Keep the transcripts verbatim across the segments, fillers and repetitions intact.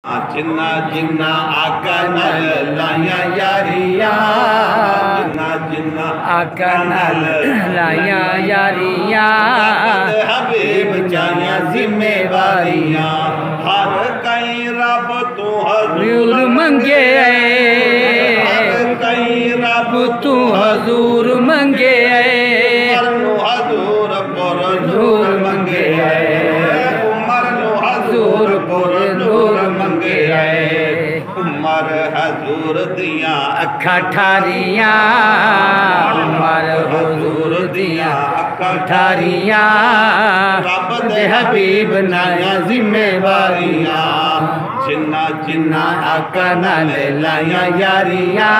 جنہ جنہ آقا نال لائیاں یاریاں، جنہ جنہ آقا نال لائیاں یاریاں، رب دے حبیب چاہیاں ذمہ واریاں۔ ہر کہیں رب توں حضور منگے، ہر کہیں رب توں حضور منگے، عمر نوں حضور پر نور منگے، عمر نوں حضور پر نور منگے۔ عمر حضور دیاں اکھاں ٹھاریاں، عمر حضور دیاں اکھاں ٹھاریاں، رب دے حبیب نال ذمہ واریاں۔ جنہ جنہ آقا نال لائیاں یاریاں،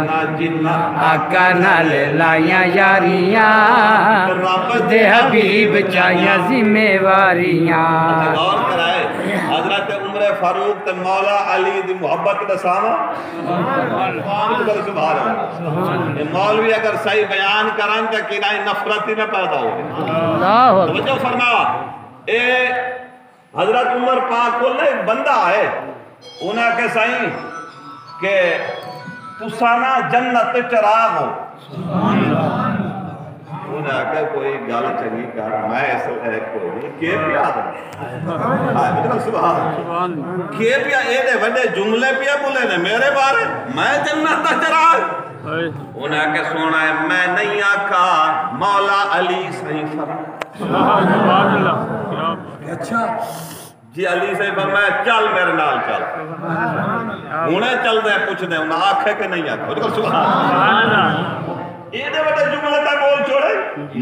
جنہ جنہ آقا نال لائیاں یاریاں، رب دے حبیب چاہیاں ذمہ واریاں۔ غور کرائے، حضرت عمر فاروق تے مولا علی دی محبت ݙساواں؟ سبحان اللہ۔ اے مولوی اگر صحیح بیان کرن تے کݙاہیں نفرت ہی نہ پیدا ہوے۔ اللہ اکبر۔ توجہ فرما، اے حضرت عمر پاک کول ہک بندہ آئے، انہاں آکھیا، سائیں، کہ تساں نا جنت دے چراغ ہو۔ انہاں آکھیا، کوئی ڳالھ چنڳی کر، میں اس لائق کوئی نہیں، کے پیا آدم؟ ہائے، سبحان اللہ۔ کے پیا ایݙے وݙے جملے پیا ٻولے نے میرے بارے، میں جنت دا چراغ؟ انہاں آکھیا، سوہݨا ہے، میں نہیں آکھا، مولا علی سائیں فرمایا۔ سبحان اللہ۔ اچھا جی، علی سائیں فرمایا، چل میرے نال چل۔ ہݨے چلدے پچھدے، انہاں آکھے کہ نہیں آکھے؟ سبحان اللہ۔ ایݙے وݙے جملے تاں ٻول چھوڑے،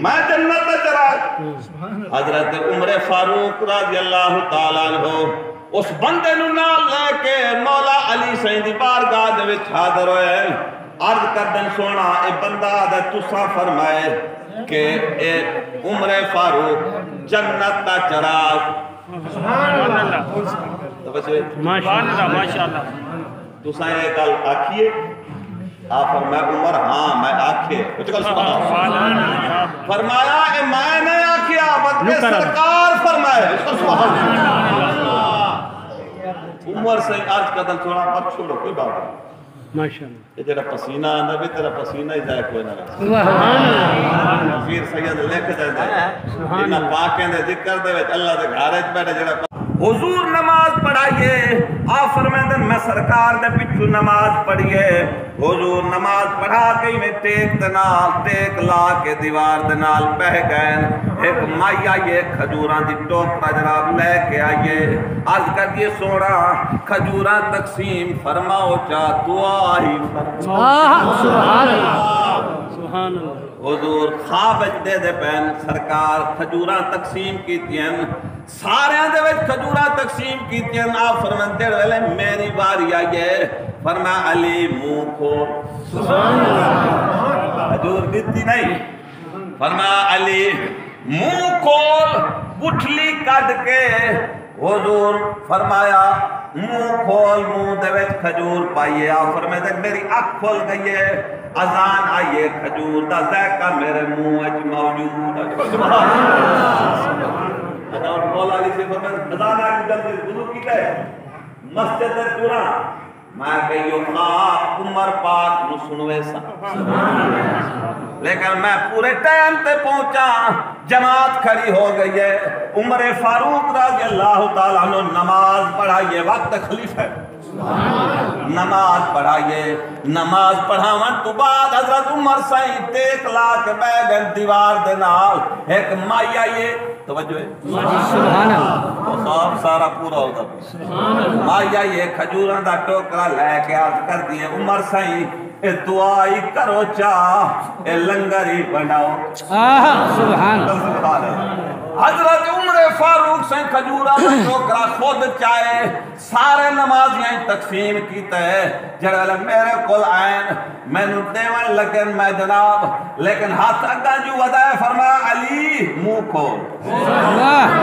میں جنت دا چراغ۔ حضرت عمر فاروق رضی اللہ تعالیٰ عنہ اس بندے نوں نال لے کے مولا علی سائیں دی بارگاہ دے وچ حاضر ہوئے۔ عرض کردن، سوہݨا، اے بندہ آہدا تساں فرمائے کہ اے عمر فاروق جنت دا چراغ۔ سبحان اللہ۔ توجہ ہے؟ ماشاءاللہ، ماشاءاللہ۔ تساں اے ڳالھ آکھی ہے؟ آپ فرمایا، عمر، ہاں، میں آکھے۔ اچ کر سبحان اللہ۔ فرمایا، اے میں نہیں آکھیا، بلکہ سرکار فرمایا۔ اچ کر سبحان اللہ۔ عمر سائیں عرض کردن، سوہݨا، مت چھوڑو، کوئی بات نہیں۔ ماشاءاللہ۔ اے جیڑھا پسینہ آندا پئے، تیݙا پسینہ ہی ضائع کوئی نہ کر سڳدا۔ سبحان اللہ۔ پیر سید لکھ ݙیندے، سبحان اللہ۔ انہاں پاکیں دے ذکر دے وچ اللہ دے گھر وچ ٻیٹھے جیڑھا پ-، حضور نماز پڑھائیے، آپ فرمیندن، میں سرکار دے پچھوں نماز پڑھیے۔ حضور نماز پڑھا کے ایویں ٹیک دے نال، ٹیک لا کے دیوار دے نال ٻہہ ڳئے۔ ہک مائی آئی ہے، کھجوراں دی ٹوکرا جناب لے کے آئی ہے۔ عرض کردی ہے، سوہݨا، کھجوراں تقسیم فرماؤ چا، دعا ہی فرماؤ۔ آہ، سبحان اللہ۔ سبحان اللہ۔ حضور خواب وچ ݙیہدے پئن، سرکار کھجوراں تقسیم کیتیاں، ساریاں دے وچ کھجوراں تقسیم کیتیاں۔ آپ فرماندے، جیڑھے ویلے میری واری آئی ہے، فرمایا، علی، منہ کھول۔ سبحان اللہ۔ کھجور ݙتی نہیں۔ فرمایا، علی، منہ کھول، گٹھلی کڈھ کے۔ حضور فرمایا، منہ کھول، منہ دے وچ کھجور پائیے۔ آپ فرمیندے، میری اکھ کھل ڳئی ہے، اذان آئی ہے، کھجور دا ذائقہ میرے منہ وچ موجود ہے۔ سبحان اللہ۔ اذان، مولا علی سے فرمایا، اذان آ ڳئی، جلدی وضو کیتا ہے، مسجد دے ٹراں۔ میں کہیو خواب عمر پاک نو سنویساں، لیکن میں پورے ٹائم تے پہنچا، جماعت کھڑی ہو گئی ہے۔ عمر فاروق رضی اللہ تعالیٰ عنہ نماز پڑھائیے، وقت خلیفہ ہے۔ نماز پڑھائیے، نماز پڑھاون تو بعد حضرت عمر سائیں ٹیک لا کے بہ گئے دیوار دے نال۔ ایک مائی آئی ہے، توجہ ہے؟ سبحان اللہ۔ خواب سارا پورا ہوتا پیا۔ مائی آئی ہے، کھجوراں دا ٹوکرا لے کے عرض کردی ہے، عمر سائیں، اے دعا ہی کرو چا، اے لنگر ہی بناؤ۔ آہا، سبحان اللہ۔ سبحان اللہ۔ حضرت عمر فاروق سائیں کھجوراں دا ٹوکرا خود چائے، سارے نمازیاں تقسیم کیتے۔ جیڑھے ویلے میرے کول آئن، مینوں ݙیوݨ لڳن، میں جناب، لیکن ہتھ اڳاں جو ودھائے، فرمایا، علی، منہ کھول۔ اللہ۔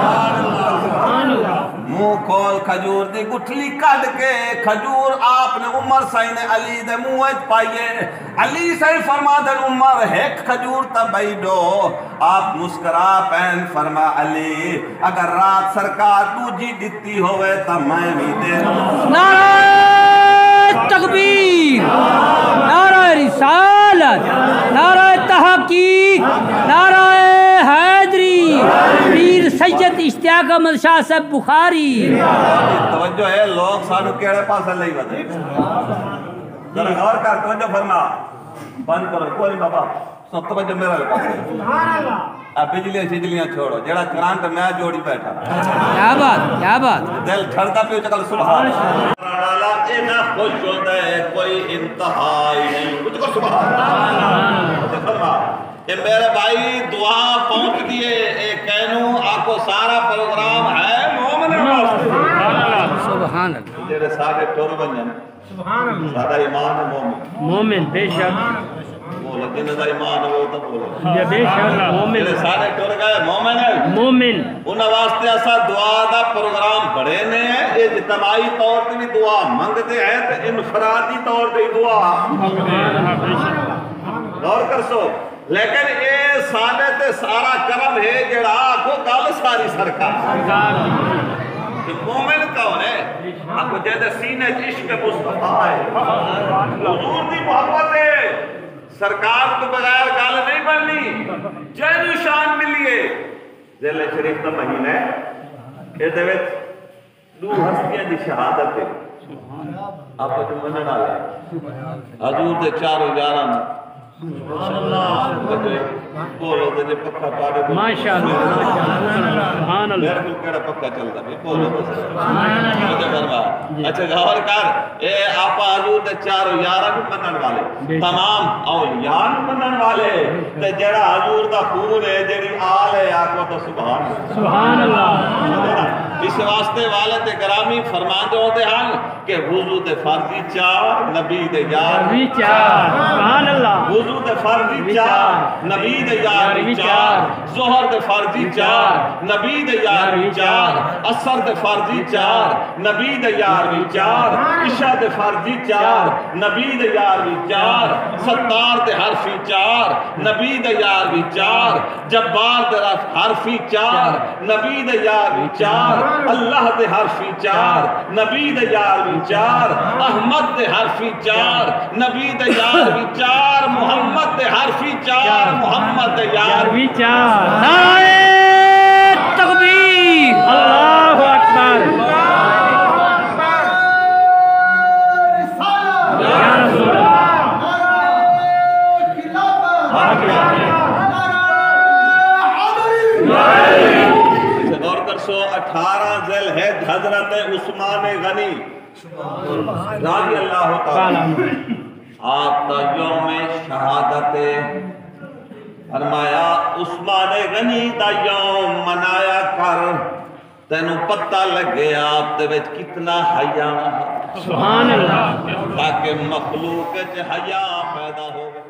منہ کھول کھجور دی گٹھلی کڈھ کے کھجور آپ نے عمر سائیں نے علی دے منہ وچ پائیے۔ علی سائیں فرما دن، عمر، ہک کھجور تاں بئی ڈو۔ آپ مسکرا پین، فرما، علی، اگر رات سرکار ڈوجھی ڈتی ہووے تاں میں وی دے ݙوں۔ نعرہ تکبیر، نعرہ رسالت، نعرہ تحقیق، نعرہ حیدری، پیر سید اشتیاق احمد شاہ صاحب بخاری۔ توجہ ہے، لوگ سانو کیڑے پاسے لئی ودے؟ ذرا غور کر، توجہ فرما۔ بند کرو، کوئی نہیں بابا، سب توجہ میرے والے پاسے۔ سبحان اللہ۔ آ بجلیاں شجلیاں چھوڑو، جیڑا کرنٹ میں جوڑی بیٹھا۔ کیا بات، کیا بات۔ دل ٹھردا پیا، چکل سبحان اللہ۔ والا ایڈا خوش ہوندا ہے، کوئی انتہا ہی نہیں۔ اچ کر سبحان اللہ۔ اچ فرما۔ اے میرے بھائی، دعا پہنچدی ہے، اے کینوں آکھو سارا پروگرام ہے مومن واسطے۔ سبحان اللہ۔ جیڑے سارے ٹر ونجن، سبحان اللہ۔ ساݙا ایمان ہے مومن۔ مومن، بے شک۔ بولو، جنہاں دا ایمان ہووے، او تاں بولو۔ بے، بے شک، مومن۔ جیڑھے سارے ٹر ڳئے، مومن ہے۔ مومن۔ انہاں واسطے اساں دعا دا پروگرام بݨیندے ہیں، اجتماعی طور تے وی دعا منگدے ہیں تے انفرادی طور تے وی دعا۔ سبحان اللہ، بے شک۔ غور کرسو۔ لیکن اے ساݙے تے سارا کرم ہے جیڑھا آکھو گل ساری سرکار۔ تے مومن کون ہے؟ آکھو جیندے سینے اچ عشق مصطفیٰ ہے، حضور دی محبت ہے، سرکار توں بغیر گل نہیں بݨنی۔ جینوں شان ملی ہے، ذی الحجہ شریف دا مہینہ ہے، ایندے وچ ݙو ہستیاں دی شہادت ہے۔ آپس وچ منݨ والے۔ حضور دے چاروں یاراں نوں۔ بولو تے جے پکھا پاڑے۔ ماشاءاللہ، ماشاءاللہ۔ سبحان اللہ۔ میرے کول کیڑا پکھا چلدا پیا؟ بولو تے۔ سبحان اللہ۔ اچھا، غور کر۔ اے آپا حضور دے چاروں یاراں کوں منݨ والے، بے شک۔ تمام اولیاء نوں منݨ والے، تے جیڑھا حضور دا خون ہے، جیڑھی آل ہے، آکھو تاں سبحان اللہ۔ سبحان اللہ۔ اس واسطے والد گرامی فرماندے ہوندے ہن کہ وضو دے فرض ہی چار، نبی دے یار وی چار۔ سبحان اللہ۔ وضو دے فرض ہی چار، نبی دے یار وی چار۔ ظہر دے فرض ہی چار، نبی دے یار وی چار۔ عصر دے فرض ہی چار، نبی دے یار وی چار۔ عشاء دے فرض ہی چار، نبی دے یار وی چار۔ ستار دے حرف ہی چار، نبی دے یار وی چار۔ جبار دے رف-، حرف ہی چار، نبی دے یار وی چار۔ اللہ دے حرف ہی چار، نبی دے یار وی چار۔ احمد دے حرف ہی چار، نبی دے یار وی چار۔ محمد دے حرف ہی چار، محمد دے یار وی چار۔ نعرہ تکبیر، اللہ اکبر۔ یا رسول اللہ۔ غور کرسو، اٹھارہ ذی الحجہ حضرت عثمان غنی رضی اللہ تعالیٰ عنہ، آپ دا یوم شہادت ہے۔ فرمایا، عثمان غنی دا یوم منایا کر، تینوں پتہ لگے آپ دے وچ کتنا حیا ہے۔ سبحان اللہ۔ تاکہ مخلوق وچ حیا پیدا ہووے۔